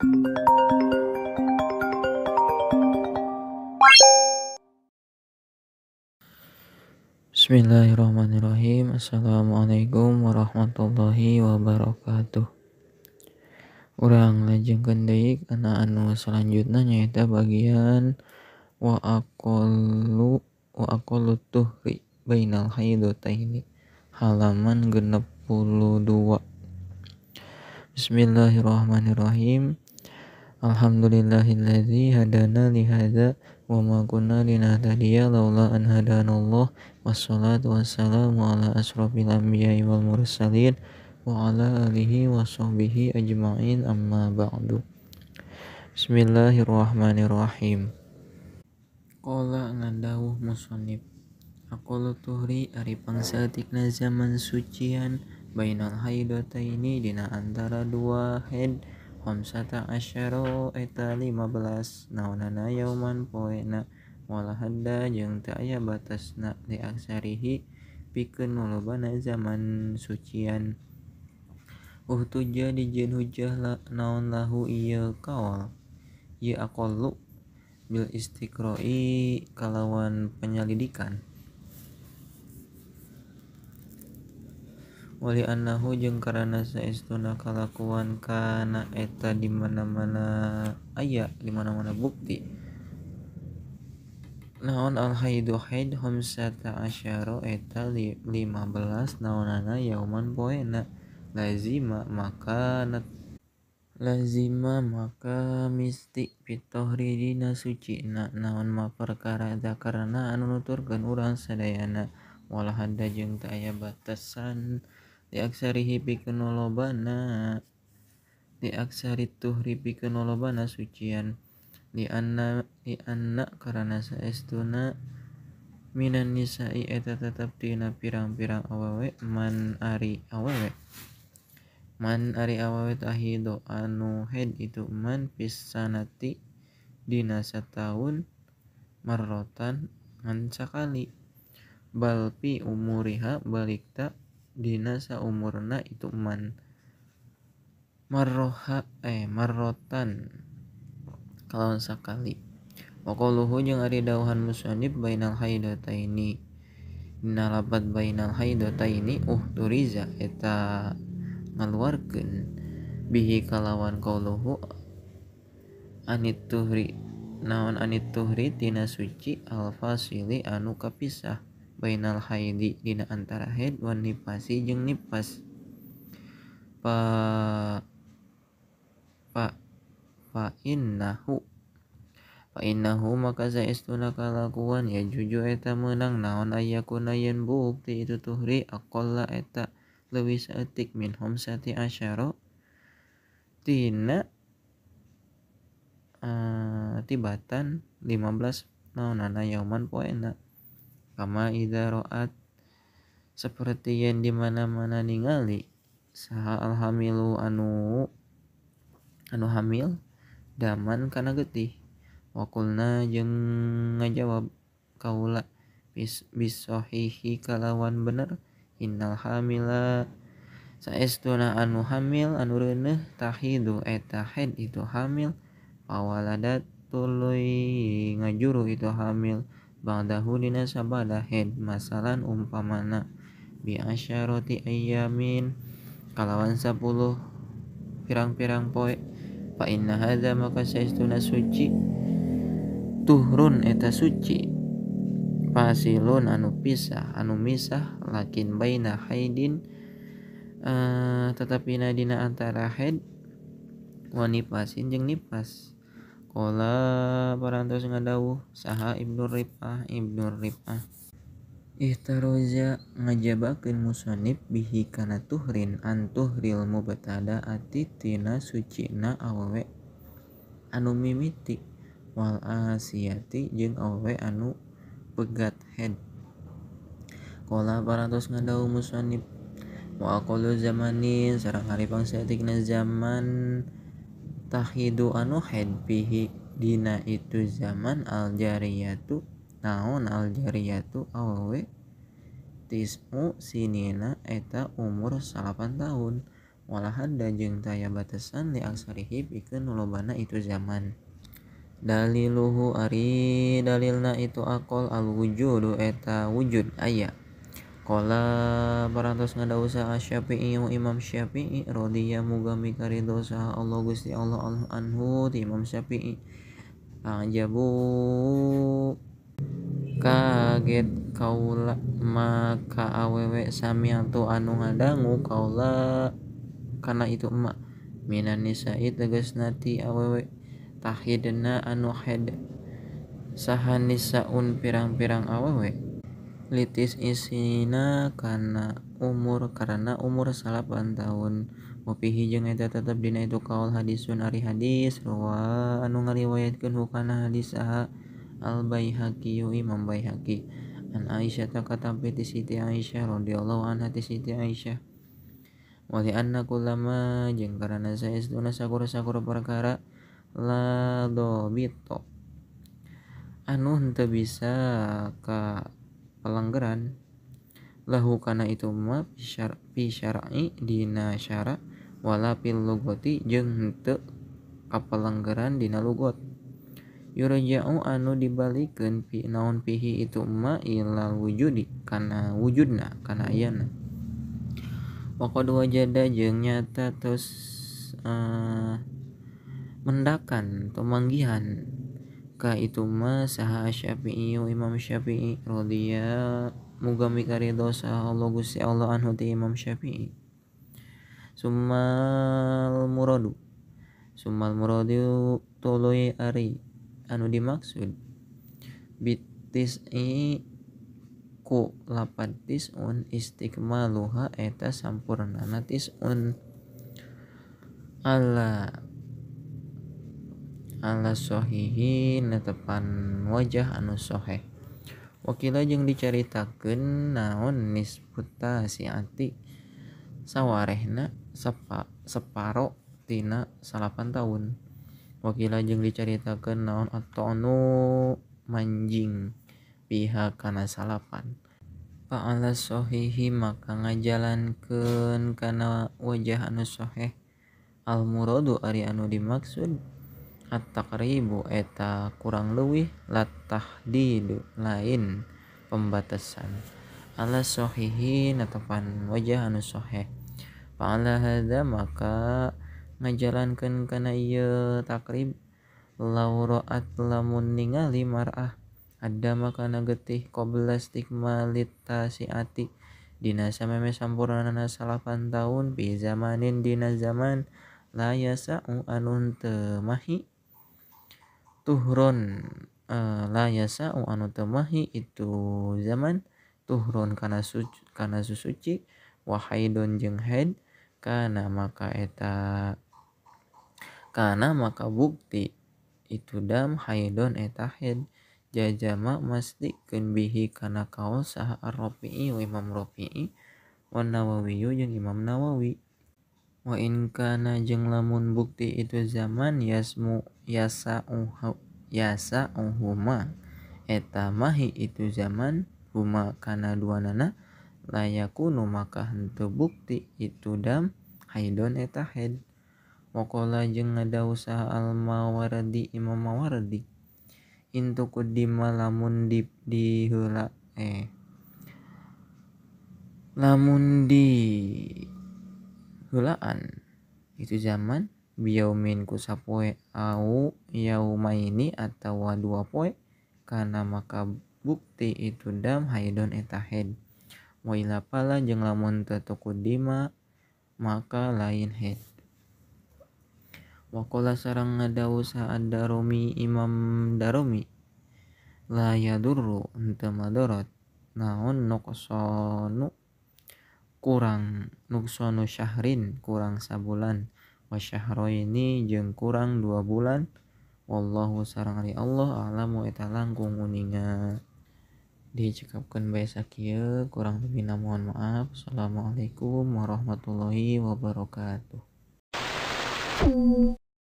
Bismillahirrahmanirrahim. Assalamualaikum warahmatullahi wabarakatuh. Urang lajengkeun deui kana anu salanjutna nyaeta bagian wa aqallu tuhri bainal haidataini halaman 62. Bismillahirrahmanirrahim. Alhamdulillahilladzi hadana li hadza wa ma kunna linahtadiya laula an hadanallah. Wassalatu wassalamu ala asrofil anbiya'i wal mursalin wa ala alihi wa sahbihi ajma'in, amma ba'du. Bismillahirrahmanirrahim. Qala ngadawuh musannif, aqallu tuhri ari pangsaeutikna zaman sucian bainal haidataini dina antara dua haid khamsata asyara eta 15 naonana yauman poena wala hadda jeung teu aya batasna li aksarihi pikeun lolobana zaman sucian. Uhtuja dijieun hujah naon lahu ieu kaol ieu aqallu bil istiqra'i kalawan penyelidikan. Wali annahu jeung karana saestuna kalakuan kana eta di mana-mana aya di mana-mana bukti naon al haidu haid khamsata asyara eta 15 naonana yauman poena lazima maka misti pitohri dina sucina naon ma perkara zakarna anu nuturkeun urang sadayana wala hadda jeung teu aya batasan diaksarihi pikeun lolobana diaksari tuhri pikeun lolobana sucian lianna karana saestuna minan nisa'i eta tetep dina pirang-pirang awewe man ari awewe tahido anu haid itu man pisanati dina sataun marrotan ngan sakali bal pi umuriha balikta dina saumurna itu man marrotan kalawan sakali. Wa qauluhu jeung ari dawuhan musannif bainal haidataini dina lapat bainal haidataini uhturiza eta ngaluarkeun bihi kalawan qauluhu anit tuhri naon anit tuhri tina suci al-fasili anu kapisah bainal haidi dina antara haid wan nifasi jeung nifas. Pa innahu maka saestuna kalakuan ya juju eta meunang naon ayakuna yen bukti itu tuhri aqalla eta leuwih saeutik min khamsati asyara tina tibatan 15 naonana yauman poena kama idza ra'at seperti yen di mana-mana ningali saha alhamilu anu hamil daman kana getih. Wa qulna jeung ngajawab kaula bisahihi kalawan bener innal hamila saestuna anu hamil anu reuneuh tahidu eta haid itu hamil pawaladat tuluy ngajuru itu hamil ba'dahu dina sabada haid masalan umpamana bi asyarati ayyamin kalawan 10 pirang-pirang poe fa inna hadza maka saestuna suci tuhrun eta suci fasilun anu pisah anu misah lakin baina haidin tetapina dina antara haid wa nifasin jeung nifas. Qala parantos ngadawuh saha Ibnu Rif'ah ihtaroza ngajabakeun musannif bihi kana tuhrin an tuhril mubtada'ati tina sucina awewe anu mimiti wal asiyati jeung awewe anu pegat haid. Qala parantos ngadawuh musannif wa aqallu zamanin sareng ari pangsaeutikna zaman tahidu anu haid bihi dina itu zaman al jariyatu naon al jariyatu awewe tis'u sinina eta umur 8 tahun Wala hadda jeung taya batasan li aksarihi pikeun nu lobana itu zaman. Daliluhu ari dalilna itu aqol al wujudu eta wujud aya. Qala parantos ngadawuh saha Syafi'i Imam Syafi'i radhiya muga mikaridho saha Allah Gusti Allah anhu ti Imam Syafi'i. Ajabu kaget kaula maka awewe samiatu anu ngadangu kaula kana itu emak minan nisa'i tegasna ti awewe tahidna anu haid saha nisaun pirang-pirang awewe litis isina kana umur karena umur 9 tahun. Wafihi jeung eta tetep dina itu kaul hadisun ari hadis rawa anu ngariwayatkeun hukana hadis saha Al Baihaqi Imam Baihaqi an Aisyah ta katampi ti Siti Aisyah radhiyallahu anha ti Siti Aisyah. Wa li anna kullama jeung karana saestuna sakur-sakur perkara la dobito anu henteu bisa ka pelanggaran lahu kana itu ma fi syar'i dina syara wala fil lugati jeung henteu kapelanggaran dina lugat yurja'u anu dibalikeun fi naon fihi itu ma ilal wujudi kana wujudna kana ayana. Waqad wajada jeung nyata tos mendakan pemanggihan ka itu ma saha Syafi'i Imam Syafi'i radhiya muga mikaridho saha Allah Gusti Allah anhu ti Imam Syafi'i. Summal muradu tuluy ari anu dimaksud bitis'i ku lapan tis'un istikmaluha eta sampurnana tis'un ala sohihi netepan wajah anu soheh. Wakila jeung dicaritakeun naon nisbuta siati sawarehna separo tina 9 tahun. Wakila jeung dicaritakeun naon atonu manjing pihak kana 9. Fa'ala sohihi maka ngajalankeun kana wajah anu soheh. Al muradu ari anu dimaksud at-taqribu eta kurang leuwih la tahdidu lain pembatasan. Ala sohihi netepan wajah anu soheh. Fa'ala hadza maka ngajalankeun kana ieu takrib law ra'at lamun ningali mar'ah ada makana getih qabla istikmalit tasiati dina sameme sampurnana 9 tahun bi zamanin dina zaman la yasa'u anu teu mahi tuhron la yasa'u anu teu mahi itu zaman tuhron kana susuci wa haidun jeung haid kana maka eta kana maka bukti itu dam haidun eta haid jajama mastikeun bihi kana kaul saha Ar-Rafi'i wa Imam Rafi'i wa Nawawi jeung Imam Nawawi. Wa in kana jeung lamun bukti itu zaman yasmu yasa'uhuma eta mahi itu zaman huma kana duanana layakunu maka henteu bukti itu dam haidon eta haid. Waqala jeung ngadawuh saha Al-Mawardi Imam Mawardi intu kudima lamun di diheula lamun di heulaan itu zaman biyaumin ku sapoe au yaumaini atawa dua poe kana maka bukti itu dam haidon eta haid. Wa ila pala jeung lamun teu tukudima maka lain haid. Waqala sareng ngadawuh saha Ad-Darimi Imam Darimi la yadurru henteu madarat naon nuqsanu kurang nuqsanu syahrin kurang sabulan wa syahroini jeung kurang 2 bulan wallahu sareng ari Allah a'lamu eta langkung uninga. Dicekapkeun bae sakieu kurang lebihna mohon maaf. Assalamualaikum warahmatullahi wabarakatuh.